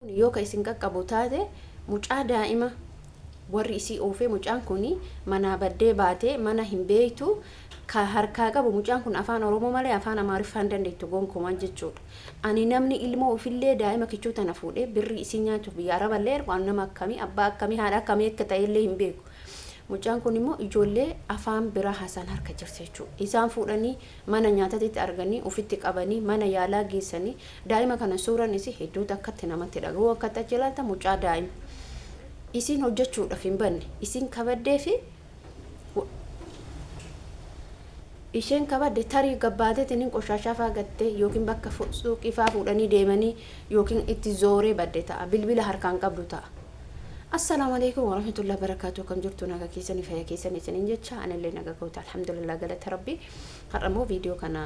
Yoo ka isin qaqqabu taate, mucaa daa'ima warri isii oofee, mucaan kun manaa baddee baatee mana hin beektu, ka harkaa qabu mucaan kun Afaan Oromoo malee Afaan Amaariffaa hin dandeettu gonkumaa jechuudha. Ani namni ilmoo ofillee daa'ima kichuu tana fuudhee birrii isii nyaachuuf biyya Araballee ergu, ani nama akkamii, abbaa akkamii, haadha akkamii akka ta'ellee hin beeku. Mucaan kun immoo ijoollee afaan biraa haasaan harka jirti jechuudha. Isaan fuudhanii mana nyaatatitti arganii ofitti qabanii mana yaalaa geessanii, daa'ima kana suuraan isii hedduutu akkatti namatti dhaga'uu, akkatti achi ilaalta, mucaa daa'ima. Isiin hojjechuudhaaf hin banne, isiin kabaddee fi isheen kabadde tarii gabbaateetiin qoshaashaa faa gattee yookiin bakka suuqii faa fuudhanii deemanii yookiin itti zooree badde ta'a, bilbila harkaan qabdu ta'a. Assalaamu alaikum warahmatullahi wabarakatuh. Kam jirtu? Naga keessanii, fayya keessanii isiniin jecha. Anillee naga goota, alhamdulillah, galata Rabbii. Har'a immoo viidiyoo kana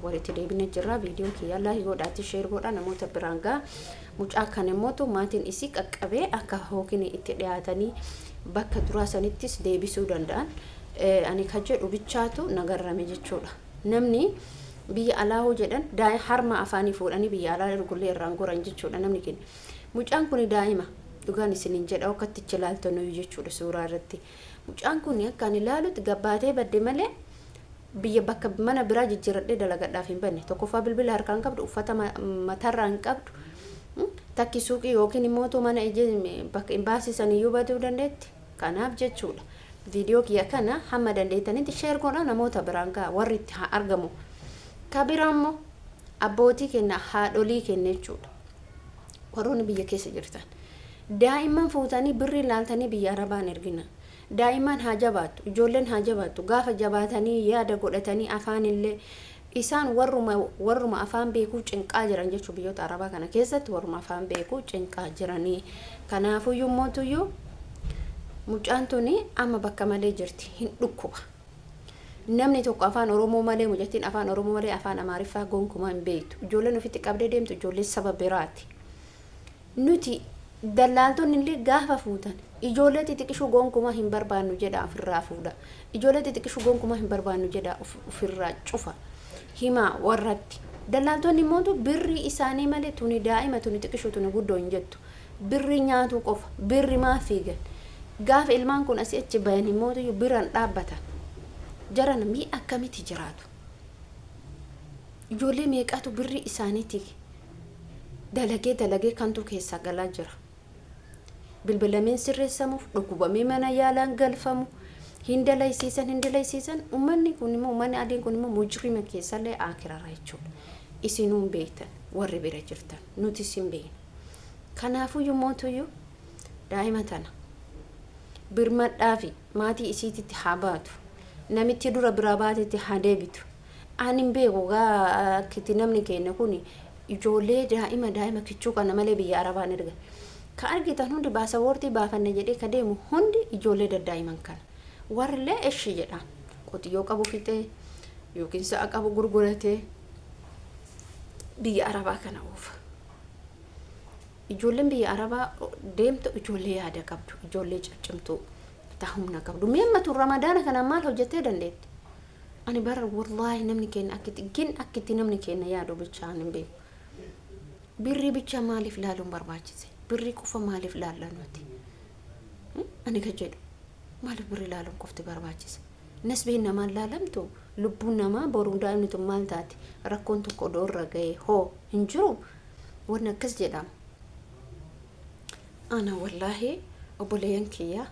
walitti deebine jirra. Viidiyoon kiyya like godhaati, share godhaa, namoota biraan gaa. Mucaa kana immoo maatiin isii qaqqabee akka hookin itti dhiyaatanii bakka duraa sanittis deebisuu danda'an ani ka jedhu bichaatu nagarrame jechuudha. Namni biyya alaa hoo jedhan harma afaanii fuudhanii biyya alaa ergullee irraan goran jechuudha namni keenya. Mucaan kun daa'ima, dhugaan isiniin jedha, akkatti ichi ilaaltan jechuudha suuraa irratti. Mucaan kun akka ani ilaalutti gabbaatee badde malee biyya bakka mana biraa jijjiiradhee dalagadhaaf hin banne. Tokkoffaa bilbila harkaan qabdu, uffata matarraa hin qabdu. Takki suuqii yookiin immoo mana bakka imbaasii saniyyuu baduu dandeetti. Kanaaf jechuudha. Viidiyoo kiyya kana hamma dandeettanitti share godhaa, namoota biraan ga'a, warri itti haa argamu. Ka biraa immoo abbootii kenna, haadholii kenna jechuudha. Warroonni biyya keessa jirtan. Daa'imman fuutanii birrii ilaaltanii biyya Arabaan ergina. Daa'imman haa jabaattu, ijoolleen haa jabaattu. Gaafa jabaatanii yaada godhatanii afaanillee isaan warruma afaan beekuu cinqaa jiran jechuun, biyyoota Arabaa kana keessatti warruma afaan beekuu cinqaa jiranii. Kanaafuyyuu mootuyyuu mucaan tuni amma bakka malee jirti, hin dhukkuba. Namni tokko Afaan Oromoo malee, mucattiin Afaan Oromoo malee Afaan Amaariffaa gonkumaa hin beektu. Ijoolleen ofitti qabdee deemtu ijoollee saba biraati. Nuti dallaaltonni illee gaafa fuutan ijoollee xixiqishuu gonkumaa hin barbaannu jedha, ofirraa fuudha. Ijoollee xixiqishuu gonkumaa hin barbaannu jedha, ofirraa cufa. Himaa warratti. Dallaaltonni immoo birrii isaanii malee tuni daa'ima, tuni xiqishuu, tuni guddoo hin jettu. Birrii nyaatuu qofa. Birri maa fiigan? Gaafa ilmaan kun asii achi bayan immoo biraan dhaabbatan. Jaran mii akkamitti jiraatu? Ijoollee meeqatu birrii isaaniitii dalagee dalagee kantu keessaa galaa jira. Bilbilameen sirreessamuuf, dhukkubamee mana yaalaan galfamu, hin dalaysiisan, hin dalaysiisan. Uummanni kun immoo, uummanni adiin kun immoo mujrima keessallee akirarra jechuudha. Isinuu hin beektan, warri bira jirtan, nutis hin beekna. Kanaafuyyuu mootuyyuu daa'ima tana birmadhaa fi maatii isiititti haa baatu. Namitti dura biraa baatetti haa deebitu. Ani hin beeku gaa akkitti namni keenya kun ijoollee daa'ima daa'ima kichuu kana malee biyya Arabaan erga. Ka argitan hundi baasaboortii baafanne jedhee ka deemu hundi ijoollee daddaa'iman kana. Warrillee eshi jedha. Qotiyyoo qabu fixee yookiin sa'a qabu gurguratee biyya Arabaa kana oofa. Ijoolleen biyya Arabaa deemtu ijoollee yaada qabdu, ijoollee ciccimtuu, ta humna qabdu. Mi'ammatu Ramadaana kana maal hojjettee dandeetti? Ani bara wallaahi namni keenya akkitti gin akkitti namni keenya yaadu bichaa hin beeku. Birrii bichaa maaliif laaluun barbaachise? Birrii qofa maaliif laalla nuti? Ani ka jedhu, maaliif birrii laaluun qofti barbaachise? Nasbeen namaan laalamtu, lubbuun namaa boruu daa'imni tun maal taati? Rakkoon tokko odoo irra ga'e hoo hin jiru? Wanni akkas jedhama. Ana wallaahi obboleeyyan kiyya,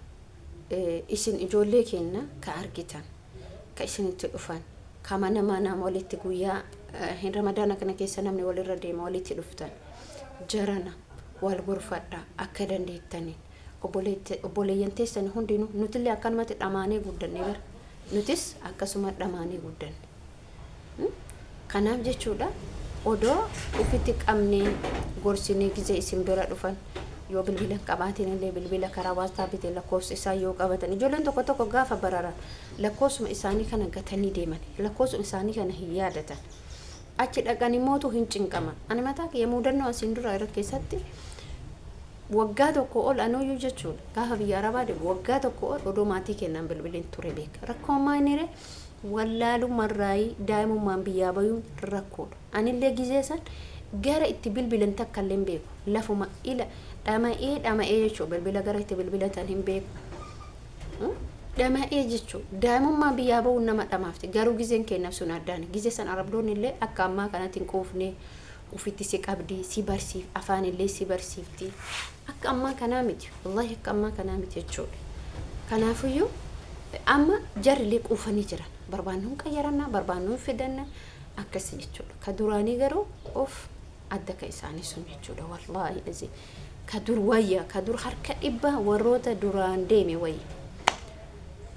isin ijoollee keenya ka argitan, ka isinitti dhufan, ka mana manaan walitti guyyaa hin Ramadaana kana keessa namni walirra deema walitti dhuftan, jarana wal gorfadha akka dandeettaniin. Obboleeyyan teessan hundinuu, nutillee akkanumatti dhamaanee guddanne bara, nutis akkasuma dhamaanee guddanne. Kanaaf jechuudha, odoo ufitti qabnee gorsinee, gizee isin bira dhufan yoo bilbila hin qabaatin illee bilbila karaa WhatsAppiitiin lakkoofsa isaa yoo qabatan, ijoolleen tokko tokko gaafa bararan lakkoofsuma isaanii kana gatanii deeman, lakkoofsuma isaanii kana hin yaadatan, achi dhaqanii mootu hin cinqaman. Ani mataa kiyya mudannoo asiin dura irra keessatti waggaa 1 ol anuyyuu jechuudha, gaafa biyya Arabaa deemu waggaa 1 ol odoo maatii kennaan bilbiliin ture beeka. Rakkoo ammaa inni ree wallaalumarraayii daa'imummaan biyyaa bayuun rakkoodha. Anillee gizee san Gara itti bilbilan takka illee hin beeku. Lafuma ila dhama'ee dhama'ee jechuudha. Bilbila gara itti bilbilatan hin beeku. Dhama'ee jechuudha. Daa'imummaa biyyaa bahuun nama dhamaafti. Garuu gizeen kennaaf sun addaan. Gizee san arabdoonni illee akka ammaa kanatti hin quufne, ufitti si qabdi, si barsiif, afaan illee si barsiifti. Akka ammaa kanaa miti. Wallaahi akka ammaa kanaa miti jechuudha. Kanaafiyyuu amma jarri illee quufanii jiran. Barbaannuun qayyaranna, barbaannuun fidanna akkasi jechuudha. Ka duraanii garuu of adda ka isaanii sun jechuudha. Wallaahi azi ka dur wayya, ka dur harka dhibba warroota duraan deeme wayya.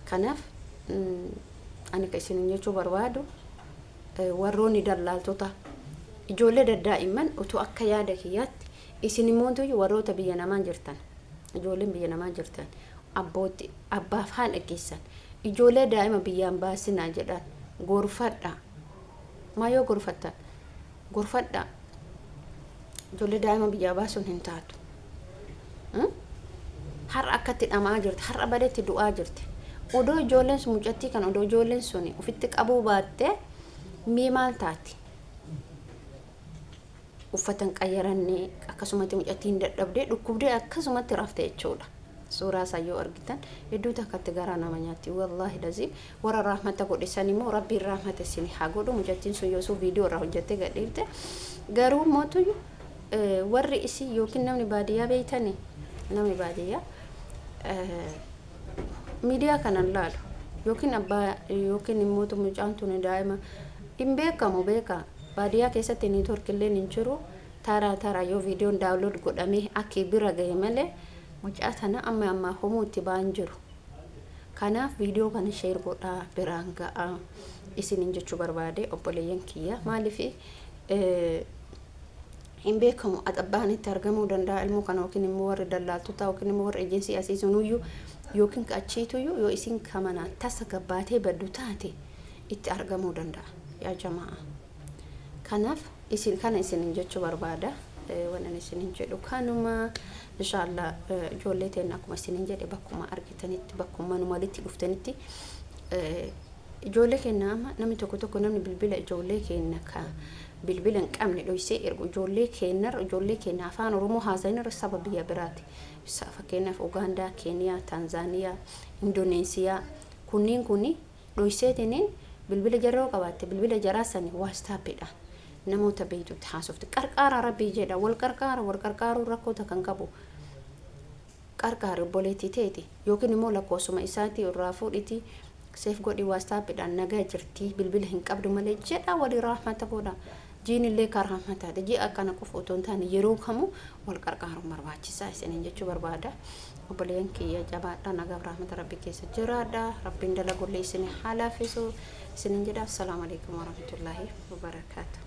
Kanaaf ani ka isin jechuu barbaadu, warroonni dallaaltota ijoollee daddaa'imman utuu akka yaada kiyyaatti isin immoo warroota biyya namaa jirtan, ijoolleen biyya namaa jirtan, abbootti abbaaf haadha keessan ijoollee daa'ima biyyaan baasinaa jedhan gorfadha. Maa yoo gorfattan gorfadha. Ijoollee daa'ima biyyaa baasuun hin taatu. Har'a akkatti dhamaa jirti, har'a badetti du'aa jirti. Odoo ijoolleen sun mucattii kan odoo ijoolleen sun ofitti qabuu baattee mee maal taati? Uffata hin qayyaranne, akkasumatti mucattiin dadhabdee dhukkubdee akkasumatti rafte jechuudha. Suuraa isaa yoo argitan hedduu takkatti garaa nama nyaatti. Wallaahi laziim warra rahmata godhe san immoo Rabbiin rahmata isin haa godhu. Mucattiin sun yoo sun viidiyoo irraa hojjettee gadhiifte, garuu mootu warri isii yookiin namni baadiyyaa beeytanii, namni baadiyyaa miidiyaa kanan laalu yookiin abbaa yookiin immoo mucaan tun daa'ima hin beekamu beekaa. Baadiyyaa keessatti network illee hin jiru. Taraa taraa yoo viidiyoon download godhamee akka bira gahe malee mucaa tana amma ammaa homuu itti ba'an jiru. Kanaaf viidiyoo kana share godhaa, biraan ga'a isiniin jechuu barbaade, obboleeyyan kiyya. Maaliif hin beekamu, abbaan itti argamuu danda'a ilmoo kana, yookiin immoo warri dallaaltotaa yookiin immoo warri ejensii asii sunuyyuu yookiin achiituyyuu yoo isin kamanaa tasa gabbaatee baddu taate itti argamuu danda'a, yaa jamaa. Kanaaf isin kana isinin jechuu barbaada. Wannan isinin jedhu kanuma. Inshaallah ijoollee teenya akkuma isinin jedhe bakkuma argitanitti, bakkuma nu walitti dhuftanitti, ijoollee keenya amma namni tokko tokko, namni bilbila ijoollee keenya ka bilbila hin qabne dhoysee ergu, ijoollee keenyarra, ijoollee keenya afaan Oromoo haasa'inirra saba biyya biraati. Fakkeenyaaf Ugaandaa, Keeniyaa, Taanzaaniyaa, Indoneesiyaa, kunniin kuni dhoyseetiniin bilbila jarroo qabaatte, bilbila jaraa sani WhatsAppiidhaan namoota beeytutti haasofte qarqaara. Rabbii jedha, wal qarqaara. Wal qarqaaruun rakkoota kan qabu qarqaari obboleettii teeti yookiin immoo lakkoofsuma isaatii irraa fuudhiti save godhi WhatsAppiidhaan, nagaa jirti, bilbila hin qabdu malee jedha, walii rahmata godha. Jiin illee kan rahmataati. Ji'a kana qofa otoo hin taane yeroo kamuu wal qarqaaruun barbaachisaa isiniin jechuu barbaada. Obboleeyyan kiyya, jabaadha, nagaaf rahmata Rabbii keessa jiraadha. Rabbiin dalagullee isin haa laaffisu isiniin jedha. Assalaamu alaikum warahmatullaahi wabarakaatu.